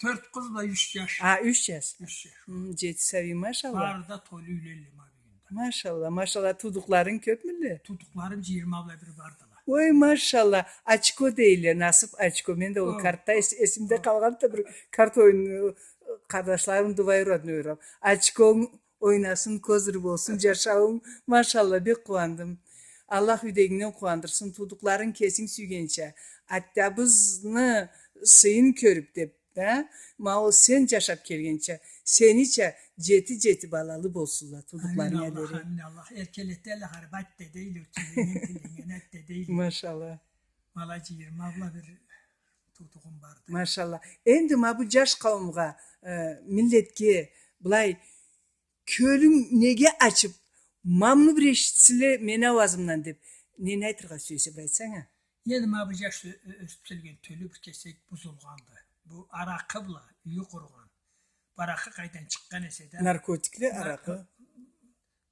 Тёрт къыз бла юч джаш. А, юч джаш. Юч джаш. Хм, джети сабий, машалла. Бары да толу юйлелле ма бюгюнде. Машалла, машалла, туудукъларынг кёпмюлле? Туудукъларым джыйырма бла бир бардыла. Ой, машалла, очко дейле, насыб очко. Мен да ол картда эс-, эсимде къалгъанды да бир карт оюн, э, къарнашларым двоюродный урам. Очконг ойнасын, козырь болсун джашауунг. Машалла, бек къууандым. Аллах юйдегингден къууандырсын, туудукъларынг кесинг сюйгенча, атабызны сыйын кёрюб деб, да? Ма ол сен джашаб келгенча, сенича джети-джети балалы болсунла туудукъларынг. Амин, Аллах, амин, Аллах. Эркелетелле, хар бир атда дейле, тюйленнген, тюйленнген атда дейле. Машалла. Ма ала джыйырма бла бир туудугъум барды. Машалла. Энди ма бу джаш къауумгъа, э, миллетге былай кёлюнг неге ачыб, ма муну бир эшитсинле мени ауазымдан деб, нени айтыргъа сюесе, бир айтсанг а? Энди ма бу джаш ё-, ё-, ёсюб келген тёлю бир кесек бузулгъанды. Бу аракъы бла юйю къуругъан. Бу аракъы къайдан чыкъгъан эсе да. Наркотикле, нарко-, аракъы.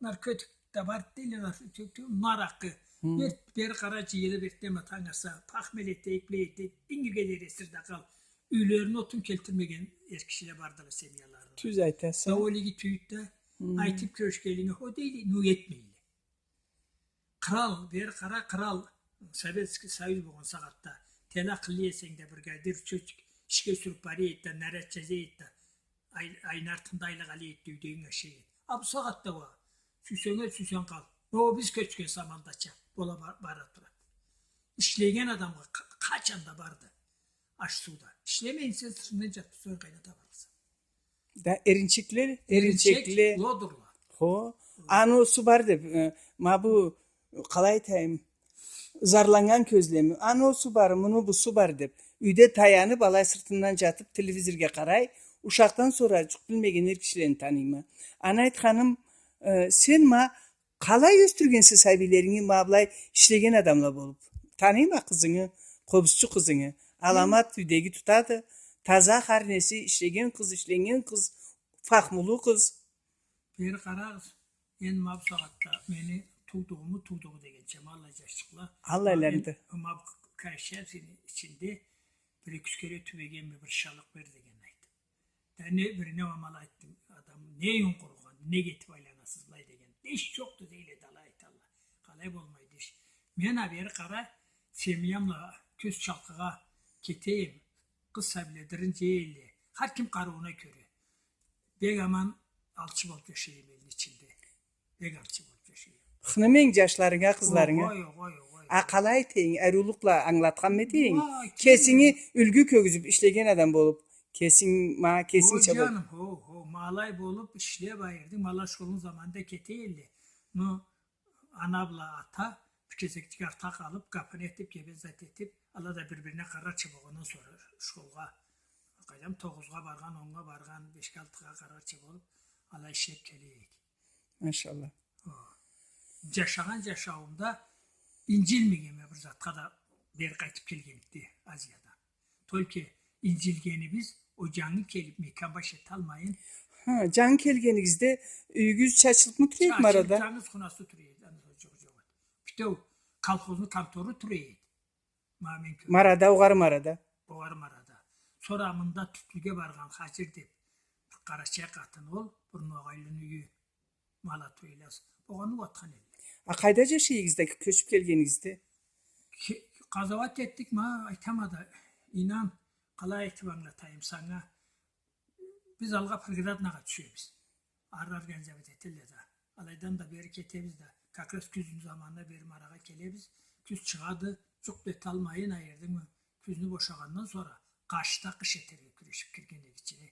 Наркотик да барды дейле, наркотик, тю-, тю-, муну аракъы. Хы. Бер-, бери къара, джыйылыб, эртден бла танг атса, похмелье этейик, былай этейик, ингирге дери эсир да къал. Юйлерине отун келтирмеген эр кишиле бардыла семьяларында. Тюз айтаса. Да ол иги тюйюлдю да, хы, айтыб кёрюшгенлигинге, хо дейле, ну этмейле. Кърал, бери къара, кърал, Советский Союз болгъан сагъатда. Тели акъыллы эсенг да, бригадир, учётчик, ишге сюрюб бара эди да, наряд джаза эди да, ай-, айны артында айлыкъ ала эди да, юйдегинг ашай эди. А бу сагъатда уа, сюйсенг ёл, сюйсенг къал. Но биз кёчген замандача бола ба-, бара турады. Ишлеген адамгъа къа-, къачан да барды аш-суу да. Ишлемейин сен, сыртынгдан джатыб, сен къайда да бараса. Да, эринчекле, эринчекле. Эринчек, лодурла. Хо. Аны осу бар деб, э, ма бу, къалай айтайым, зарланнган кёзлеми, аны осу бар, муну бусу бар деб, юйде таяныб, алай сыртындан джатыб, телевизоргъа къарай, ушакъдан сора джукъ билмеген эр кишилени таныйма. Аны айтханым, э, сен ма къалай ёсдюргенсе сабийлеринги, ма былай ишлеген адамла болуб? Таныйма къызынгы, къобузчу къызынгы. Аламат юйдеги тутады. Таза, хар неси ишлеген къыз, ишленнген къыз, фахмулу къыз. Бери къарагъыз, энди ма бу сагъатда мени туудугъуму туудугъу дегенча, ма аллай джашчыкъла. Аллайларында. Ма бу кашаны ичинде бир-эки-юч кере тюбегенме, бир шаллыкъ бер дегенни айтыб. Да не бирине амал айтдым, адам, не юйюн къуругъан, неге этиб айланасыз былай деген. Иш джокъду дейле да, алай айталла. Къалай болмайды иш? Мен а бери къара, семьямла кёз чалкъыгъа кетейим, къыз сабийле дырын джейле, хар ким къарыууна кёре. Бек аман алчы болуб джашайым элни ичинде. Бек алчы болуб джашайым. Хынымы эдинг джашларынга, къызларынга? Огъай, огъай, огъай. А къалай этейим, ариулукъла ангылатханмы эдинг? Уа, ким? Кесинги юлгю кёргюзюб ишлеген адам болуб, кесинг, ма, кесингча болуб. Хо, джаным, хо, хо, ма алай болуб ишлеб, а эрде ма ала школну заманында кете эдиле. Но ана бла ата бир кесекчик артда къалыб, гапын этиб, гебез зат этиб, ала да бир-бирине къарарча болгъандан сора школгъа, къайдам, тогъузгъа баргъан, оннга баргъан, бешге, алтыгъа къарарча болуб, алай ишлеб келе эдик. Машалла. О. Джашагъан джашауумда инджилмегенме бир затха да бери къайтыб келгенликде Азиядан. Только инджилгенибиз, о джангы келиб, мекан баш эталмайын. Хы, джангы келгенигизде юйюгюз чачылыбмы тура эди ма арада? Чачылыб, джангыз хунасы тура эди, аны сора джокъ, джокъ эди. Битеу колхозну контору тура эди. Ма мен кёрдюм. Ма арада, огъары ма арада. Огъары ма арада. Сора мында Тюрклюге баргъан Хажир деб бир къарачай къатын ол, бир ногъайлыны юйю. Ма ала туйлас. Огъаны уатхан эдиле. А къайда джашай эдигиз да кёчюб келгенигизде? Ке-, къазауат этдик, ма айтама да, ийнан, къалай айтыб ангылатайым санга. Биз алгъа Приграднагъа тюшебиз. Ары организовать этелле да. Алайдан да бери кетебиз да. Как раз кюзню заманына бери ма арагъа келебиз. Кюз чыгъады, джукъ да эталмайын, а эрденги кюзню бошагъандан сора къышда къыш этерге кюрешиб кирген эдик ичине.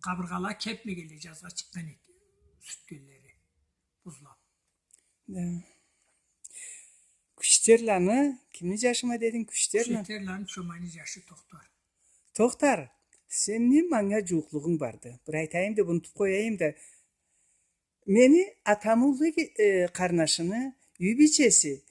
Къабыргъала кепмегенлей, джазгъа чыкъгъан эди сюртгенлери, бузлаб. Да. Кучитерланы, кимни джашыма дединг, Кучитерланы? Кучитерланы Чомайны джашы Тохтар. Тохтар, сени манга джууукълугъунг барды. Бир айтайым да, унутуб къояйым да. Мени атамы уллу, э, къарнашыны юй бийчеси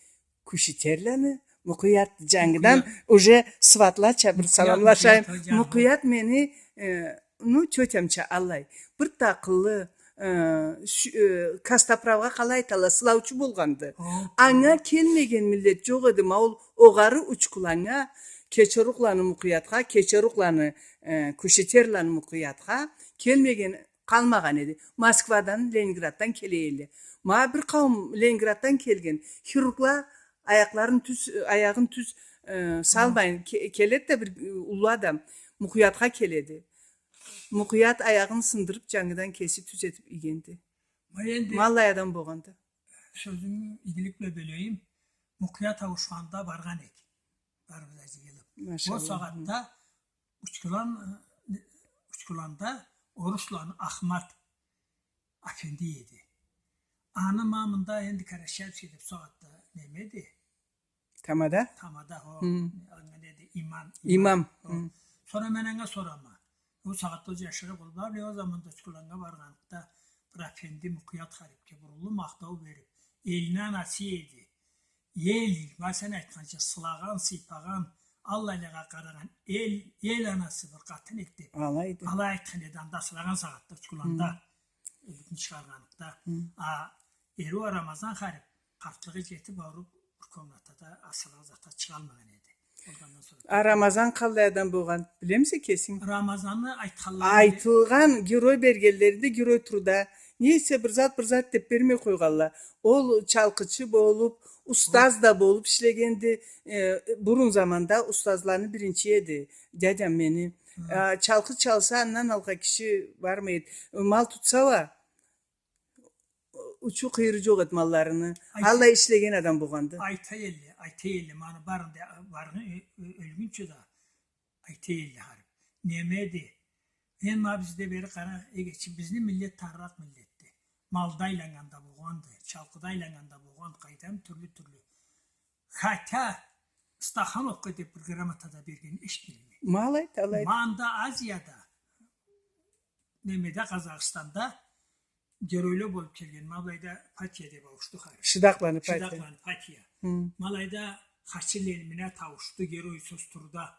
Кучитерланы Мукъуят, джангыдан уже сыфатлача бир саламлашайым. Мукъуят мени, э, ну, тётямча аллай. Бир да акъыллы, э, сю-, э, костоправгъа къалай айталла, сылаучу болгъанды. Анга келмеген миллет джокъ эди, ма ол огъары Учкуланнга, Кечерукланы Мукъуятха, Кечерукланы, э, Кюшетерланы Мукъуятха келмеген къалмагъан эди. Москвадан, Ленинграддан келе элле. Ма бир къауум Ленинграддан келген хирургла аякъларын тюз, аягъын тюз, э, салмайын ке-, келеди да бир, э, уллу адам Мукъуятха келеди. Мукъуят аягъын сындырып, джангыдан кеси тюз этип ийгенди. Ма энди ма аллай адам болгъанды. Сёзюмю игилик бла бёлейим. Мукъуят ауушханада баргъан эдик. Барыбыз да джыйылып. Ол сагъатда Учкулан, э, Учкуланда Орусланы Ахмат афенди эди. Аны ма мында энди Карачаевский деп сагъатда немеди? Тамада? Тамада, хо. Хы. Анга неди? Имам, имам. Имам. Хо. Хы. Сора мен анга сорама. Ол сагъатда ол джашырыкъ болуп, бла, ол заманда Учкуланнга баргъаныкъда бир афенди Мукъуят Харипге бурулуп, махтау берип, элни анасы эди. Эл, ма сен айтханча, сылагъан, сыйпагъан, аллайлагъа къарагъан, эл, эл анасы бир къатын эди деп. Алайды. Алай айтхан эди, анда асырагъан сагъатда, Учкуланда. Хы. Элни чыгъаргъаныкъда. Хы. А, эри уа Рамазан Харип, къартлыгъы джетип, ауруп, бир комнатада асырагъан затда чыгъалмагъан эди. А Рамазан къаллай адам болгъан, билемисе кесинг? Рамазанны айтханлары... Айтылгъан, герой бергенлеринде Герой труда. Нейсе, бир зат, бир зат деп бермей къойгъанла. Ол чалкъычы болуп, устаз да болуп ишлегенди. Э, бурун заманда устазланы биринчи эди, дядям мени. Хы. А, чалкъы чалса, андан алгъа киши бармай эди. Мал тутса уа, учу-къыйыры джокъ эди малларыны. Аллай ишлеген адам болгъанды. Айта элле, айта элле, ма аны барын да, барын, э, э, ёлгюнчю да айта элле, Харип. Неме эди? Энди ма бизде бери къара, эгечи, бизни миллет тарлыкъ миллетди. Малда айланнган да болгъанды, чалкъыда айланнган да болгъанды, къайдам, тюрлю-тюрлю. Хотя Стахановгъа деп бир грамота да бергенин эшитмейме. Ма алайды, алайды. Ма анда Азияда, немеде, Къазахстанда геройла болуп келген, ма былайда Патия деп ауушду, Харип. Шыдакъланы Патия. Шыдакъланы Патия. Хы. Ма алайда Хачир Лельминат ауушду, герой сёз турда.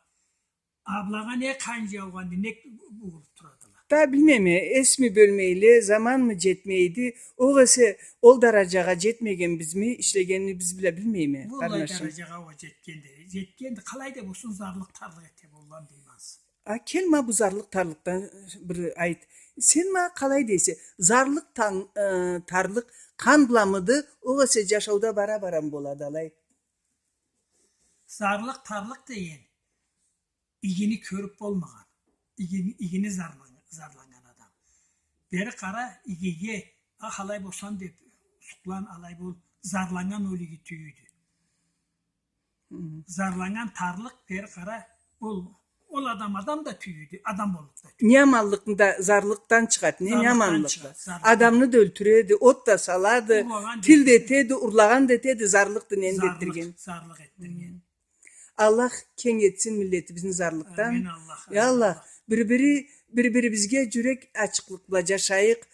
А былагъа не къан джаугъанды, не бу-, бугъулуп турадыла? Да билмейме, эсми бёлмейле, заманмы джетмейди, огъесе ол дараджагъа джетмегенбизми, ишлегенибиз бла билмейме, къарнашым. Быллай дараджагъа уа джетгенди, джетгенди, къалай да болсун, зарлыкъ-тарлыкъ эте болгъан дейме аз. А, кел, ма бу зарлыкъ-тарлыкъдан бир айт. Сен ма къалай дейсе, зарлыкъ тан-, э, тарлыкъ къан бламыды, огъесе джашауда бара-барамы болады алай? Зарлыкъ-тарлыкъ деген игини кёрюп болмагъан, игини, игини зарлан-, зарланнган адам. Бери къара, игиге, ах, алай болсам деп, сукълан, алай бол, зарланнган ол иги тюйюлдю. Хы. Зарланнган тарлыкъ, бери къара, ол, ол адам адам да тюйюлдю, адам боллукъ да тюйюлдю. Не аманлыкъны да зарлыкъдан чыгъады, не, не аманлыкъ да. Зарлыкъдан чыгъады, зарлыкъ. Адамны да ёлтюреди, от да салады, тил да этеди, урлагъан да этеди, зарлыкъды, нени да этдирген. Зарлыкъ, зарлыкъ этдирген. Хы. Аллах кенг этсин миллетибизни зарлыкъдан. Амин, Аллах, амин, Аллах. Я Аллах, бир-бири, бир-бирибизге джюрек ачыкълыкъ бла джашайыкъ,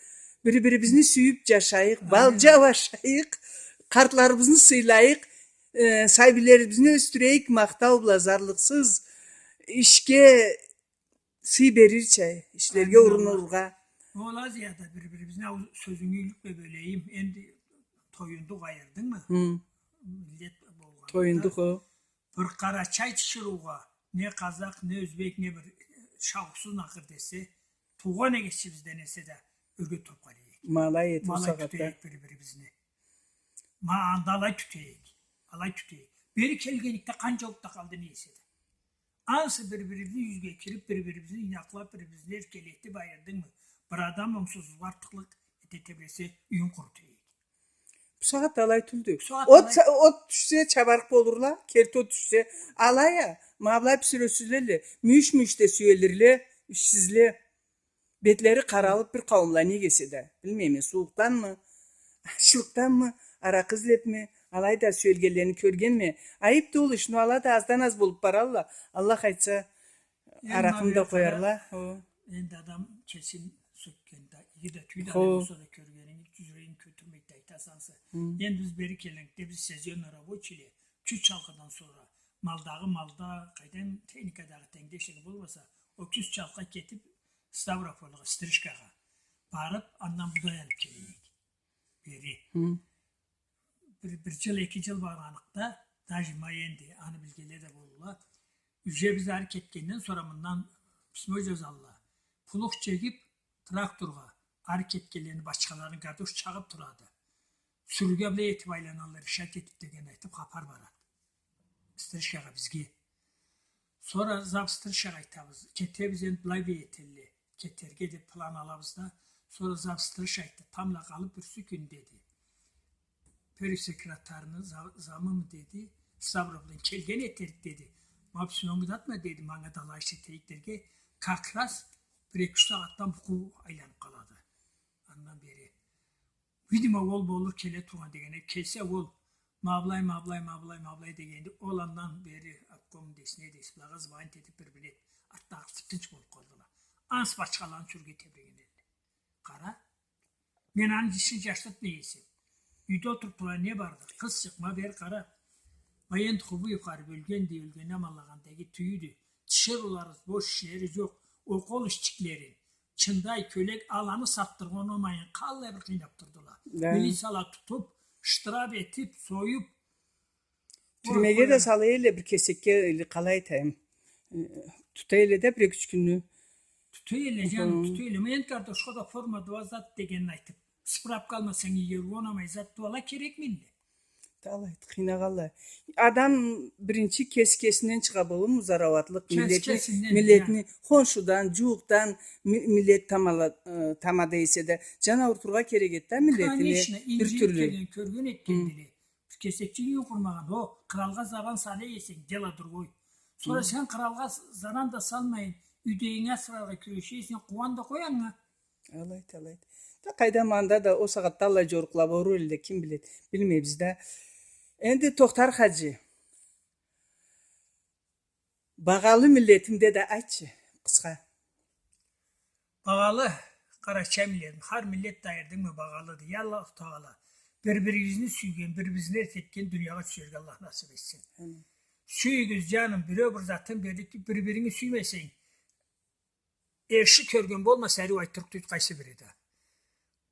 бир-бирибизни сюйюп джашайыкъ, амин, балджау ашайыкъ, къартларыбызны сыйлайыкъ, э, сабийлерибизни ёсдюрейик махтау бла, зарлыкъсыз, ишге сый берирча, ишлерге урунургъа. Амин, Аллах. Ол Азияда бир-бирибизни, ау, сёзюнгю игилик бла бёлейим. Энди тоюндукъ, айырдынгмы? Хы. Миллет болгъанда. Тоюндукъ, о. Бир къарачай тиширыугъа, не къазакъ, не ёзбек, не бир шаусуз накъыр десе, туугъан эгечибизден эсе да, ёрге туруп къарайыкъ. Ма алай эди ол сагъатда. Ма алай тютейик бир-бирибизни. Ма анда алай тютейик, алай тютейик. Бери келгеникде къан джауукъ да къалды, не эсе да. Ансы бир-бирибизни юзге кирип, бир-бирибизни ийнакълап, бир-бирибизни эркелетип, айырдынгмы? Бир адам онгсузлукъгъа артыкълыкъ эте тебресе, юйюн къурутайыкъ. Бусагъат алай тюлдю. Бусагъат алай. От, от тюшсе, чабарыкъ болурла, керти от тюшсе, алай а, ма былай бир сюелсизле, мюйюш-мюйюш да сюелирле, ишсизле. Бетлери къаралып бир къауумла, неге эсе да, билмейме, сууукъданмы, ачлыкъданмы, аракъы излепми, алайда сюелгенлени кёргенме. Айыпды ол иш, но ала да аздан-аз болуп баралла. Аллах айтса, аракъыны да къоярла. Хо. Энди адам кесин сёкгенде, иги да тюйюлдю, адам болса да кёргенинги джюрегинг кётюрмейди да айтаса ансы. Хы. Энди биз бери келгенде, биз сезонно рабочийле, кюч чалкъыдан сора, малдагъы малда, къайдам, техникадагъы тенгде эшеги болмаса, ол кюч чалкъыгъа кетип, Ставропольгъа, стрижкагъа барып, андан будай алып келе эдик бери. Хы. Бир, бир джыл, эки джыл баргъаныкъда, даже ма энди, аны билгенле да болурла. Уже биз ары кетгенден сора мындан письмо джазалла. Плуг чегип, тракторгъа, ары кетгенлени, бачхаларын, гардош чагъып турады. Сюрюрге бла этип айланалла, решать этип деген айтып хапар барады. Стрижкагъа бизге. Сора завстрижагъа айтабыз. Кетебиз энди, былай бир этелле. Кетерге деп план алабыз да. Сора завстриж айтды. Тамбла къалып бирси кюн деди. Первый секретарны за-, замымы деди. Ставрополдан келген этерик деди. Ма письмонгу да атма деди. Манга доложить этейик дерге. Как раз бир эки-юч сагъатдан букъу айланып къалады. Андан бери. Видимо, ол болур келе тургъан дегенди. Келсе ол, ма былай, ма былай, ма былай, ма былай дегенди. Ол андан бери обкомну десине дес, былагъа звонить этип бир билет. Артдагъысы тынч болуп къалдыла. Ансы бачхаланы сюрюрге тебреген эдиле. Къара. Мен аны ишин джашыртмай эсем. Юйде олтурупла не барды? Къызчыкъ, ма бери къара. Баян Хубуев къарып ёлгенди, ёлгенди, аманлагъандагъы тюйюдю. Тиширыулары бош, ишлери джокъ. Ол къол ишчиклерин, чындай, кёлек, аланы сатдыргъа унамайын, къаллай бир къыйнап турдула. Да. Милицияла тутуп, штраф этип, союп. Тюрмеге да сала элле бир кесекге, или къалай айтайым. Э, тута элле да бир эки-юч кюнню. Тута элле, джаным, тута элле. Мен картошка да форма да зат дегенин айтып, справка алмасанг, иеруунамай зат да ала керекмиди? Талай къыйнагъанла. Адам биринчи кеси кесинден чыгъа болурму, зарауатлыкъ, миллетни, миллетни, хоншудан, джууукъдан, ми-, миллет тамала-, э, тамада эсе да, джан аурутургъа керек эди да миллетине. Конечно, бир тюрлю. Инджирип келген, кёрген этгендиле. Бир кесекчи юй къурмагъан, хо, къралгъа заран сала эсенг, дело другой. Сора сен къралгъа с-, заран да салмайын, юйдегинги асраргъа кюреше эсенг, къууан да къой анга. Алайды, алайды. Да къайдам, анда да ол сагъатда аллай джорукъла болур элле, ким биледи, билмейбиз да. Энди Тохтар хаджи, багъалы миллетим де да айтчы, къысха. Багъалы къарачай миллетим, хар миллет да айырдынгмы багъалыды. Я Аллаху Тагъала, бир-биригизни сюйген, бир-биригизни эрк этген дуниягъа тюшерге Аллах насып этсин. Амин. Сюйюгюз, джаным, биреу бир затын берлик, бир-биринги сюймесенг, Эрши кёрген болмаса, ариу айтырыкъ тюйюлдю къайсы бири да.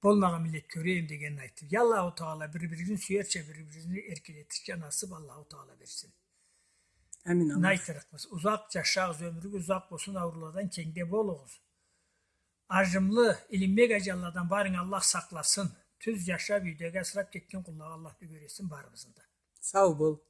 Болмагъан миллет кёрейим дегенин айтды. Я Аллаху Тагъала, бир-биригизни сюерча, бир-биригизни эркелетирча насып Аллаху Тагъала берсин. Амин, Аллах. Не айтырыкъбыз? Узакъ джашагъыз, ёмюрюгюз узакъ болсун, ауруулардан кенгде болугъуз. Ажымлы, илинмек аджалладан барынгы Аллах сакъласын. Тюз джашап, юйдеги асырап кетген къуллагъа Аллах нёгер этсин барыбызны да. Сау бол.